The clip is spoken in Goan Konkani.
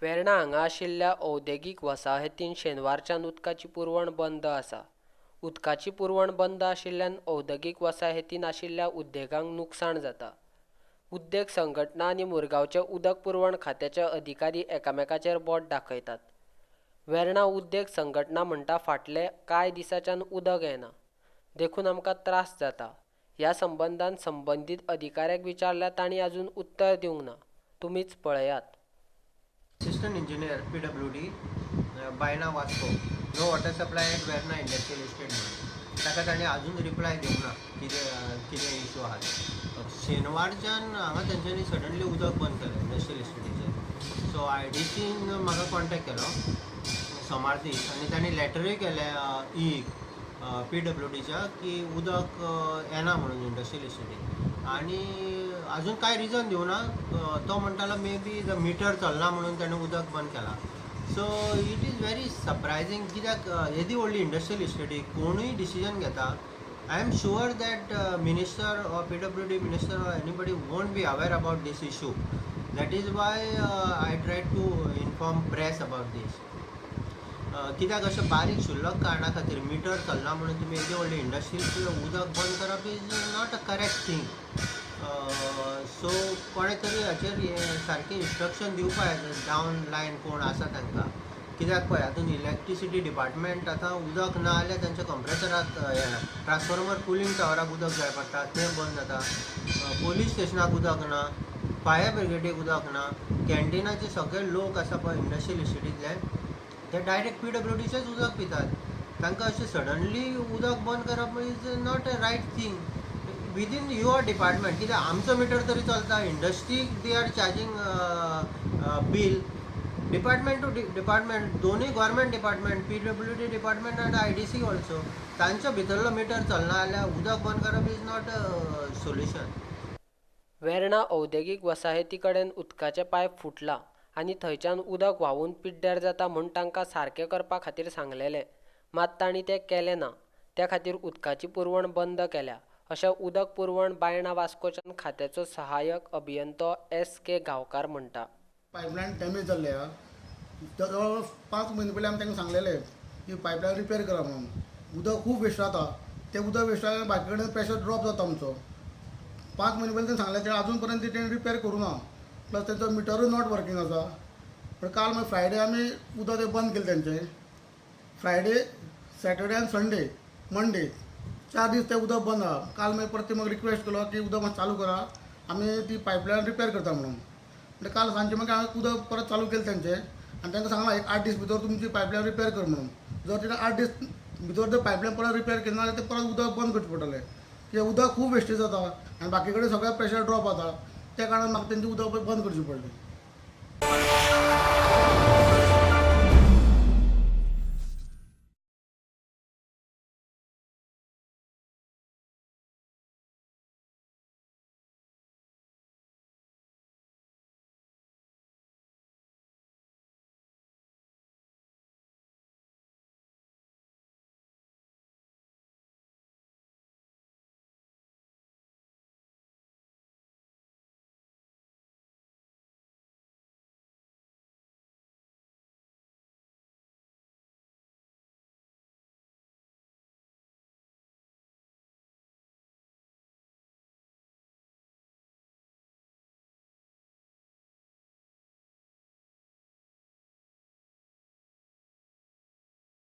वेर्णा हांगा आशिल्ल्या औद्योगीक वसाहतीन शेनवारच्यान उदकाची पुरवण बंद आसा. उदकाची पुरवण बंद आशिल्ल्यान औद्योगीक वसाहतीन आशिल्ल्या उद्देगांक नुकसाण जाता. उद्देग संघटना आनी मुरगांवचे उदक पुरवण खात्याचे अधिकारी एकामेकाचेर बोट दाखयतात. वेर्णा उद्देग संघटना म्हणटा फाटले कांय दिसांच्यान उदक येना. देखून आमकां त्रास जाता. ह्या संबंदान संबंदीत अधिकाऱ्याक विचारल्यार तांणी अजून उत्तर दिवंक ना. तुमीच पळयात. Assistant engineer PWD, Baina Vasco, no water supply at Verna industrial estate म्हणून ताका ताणें अजून रिप्लाय दिवंक ना कितें कितें इशू आहा ते. शेनवारच्यान हांगा तेंच्यांनी सडनली उदक बंद केलें इंडस्ट्रियल इस्टेटीचें. सो आयडीसीन म्हाका कॉन्टेक्ट केलो सोमार दीस आनी तांणी लॅटरूय केलें ईक पीडब्ल्यूडीच्या की उदक येना म्हणून इंडस्ट्रियल इस्टेटीक आनी अजून कांय रिजन दिवना. तो म्हणटालो मे बी the meter चलना म्हणून ताणें उदक बंद केलां. So it is very surprising कित्याक येदी व्हडली इंडस्ट्रियल इस्टेटी कोणूय डिसिजन घेता. I am sure that minister or PWD minister or anybody won't be aware about this issue. That is why I try to inform press about this. कित्याक अशें बारीक क्षुल्लक कारणा खातीर मिटर चलना म्हणून तुमी येदी व्हडली इंडस्ट्रीज उदक बंद करप is not a correct thing. So कोणें तरी हाचेर हें सारकें इन्स्ट्रक्शन दिवपाक जाय डावन लायन कोण आसा तांकां. कित्याक पळय हातून इलेक्ट्रिसिटी डिपार्टमेंट आतां उदक ना जाल्यार तांच्या कंप्रेसराक हें ट्रान्सफॉर्मर कुलींग टावराक उदक जाय पडटा तें बंद जाता. पोलीस स्टेशनाक उदक ना, फायर ब्रिगेडीक उदक ना, कॅन्टिनाचे सगळे लोक आसा पळय इंडस्ट्रियल इस्टेटींतले ते डायरेक्ट पीडब्ल्यूडीचेच उदक पितात. तांकां अशें सडनली उदक बंद करप is not a right thing within your department. कित्याक आमचो मिटर तरी चलता, इंडस्ट्रीक they are charging bill. Department to department दोनूय government department PWD department आनी आयडीसी ऑल्सो तांच्या भितरलो मिटर चलना जाल्यार उदक बंद करप is not a solution. Verna औद्योगीक वसाहती कडेन उदकाचें पायप फुटलां आनी थंयच्यान उदक व्हांवून पिड्ड्यार जाता म्हूण तांकां सारकें करपा खातीर सांगलेलें. मात तांणी तें केलें ना. त्या खातीर उदकाची पुरवण बंद केल्या अशें उदक पुरवण बायणा वास्कोच्या खात्याचो सहाय्यक अभियंतो एस के गांवकार म्हणटा. पायपलायन डॅमेज जाल्ले आहा. जवळ 5 म्हयने पयलीं आमी तांकां सांगलेलें की पायपलायन रिपेर करा म्हणून. उदक खूब वेस्ट जाता, तें उदक वेस्ट जाल्यार बाकी कडेन प्रेशर ड्रॉप जाता आमचो. 5 म्हयने पयलीं तांणी सांगलें, तें आजून पर्यंत तेणी रिपेर करूं ना. प्लस तेंचो मिटरूय not working आसा. पण काल मागीर फ्रायडे आमी उदक तें बंद केलें तेंचें. फ्रायडे, सॅटर्डे आनी संडे, मंडे 4 दीस तें उदक बंद आहा. काल मागीर परत म्हाका रिक्वेस्ट केलो की उदक मातशें चालू करा, आमी ती पायपलायन रिपेर करता म्हणून. म्हणजे काल सांजचें मागीर हांवें उदक परत चालू केलें तेंचें आनी तांकां सांगलां एक 8 दीस भितर तुमची पायपलायन रिपेर कर म्हणून. जर तिणें 8 दीस भितर जर पायपलायन परत रिपेर केली ना जाल्यार तें परत उदक बंद करचें पडटलें. कित्याक उदक खूब वेस्टेज जाता आनी बाकी कडेन सगळें प्रेशर ड्रॉप जाता. त्या कारणान म्हाका तेंचें उदक बंद करचें पडलें.